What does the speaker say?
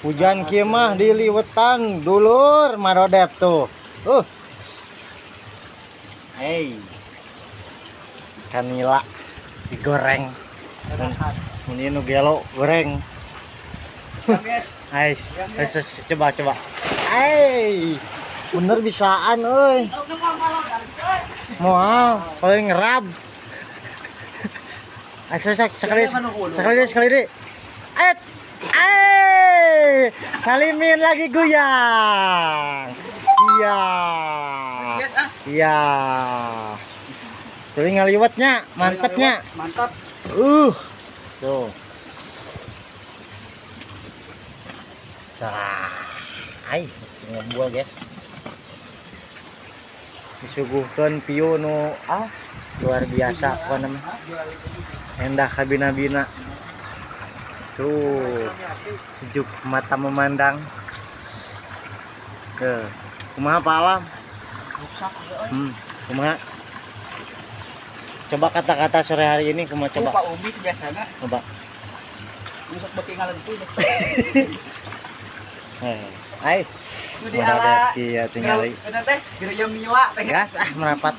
Hujan kieu mah di liwetan dulur marodep tuh. Hey. Ikan nila digoreng. Ini nu gelo goreng. Ais, ais, ais, coba coba. Hey, bener bisaan euy. Moal, paling ngerab. Ais, ais, ais, sekali sekali deh, sekali deh. Et, eh, salimin lagi goyang. Iya. Iya. Jadi ngaliwetnya, mantepnya. Mantap. Tuh. Tah. Ai, masih ngebual, guys. Disuguhkeun view nu luar biasa pokona mah. Endah kabina-bina. Tuh, sejuk mata memandang. Tuh. Kumaha Pak Alam? Kumaha? Coba kata-kata sore hari ini kumaha coba? Pak Umi biasana. Coba. Nusuk beuki ngalentu deh. Ai, Nu di ala. iya tinggali. Bener teh, gereja Mila teh. Gas ah merapat.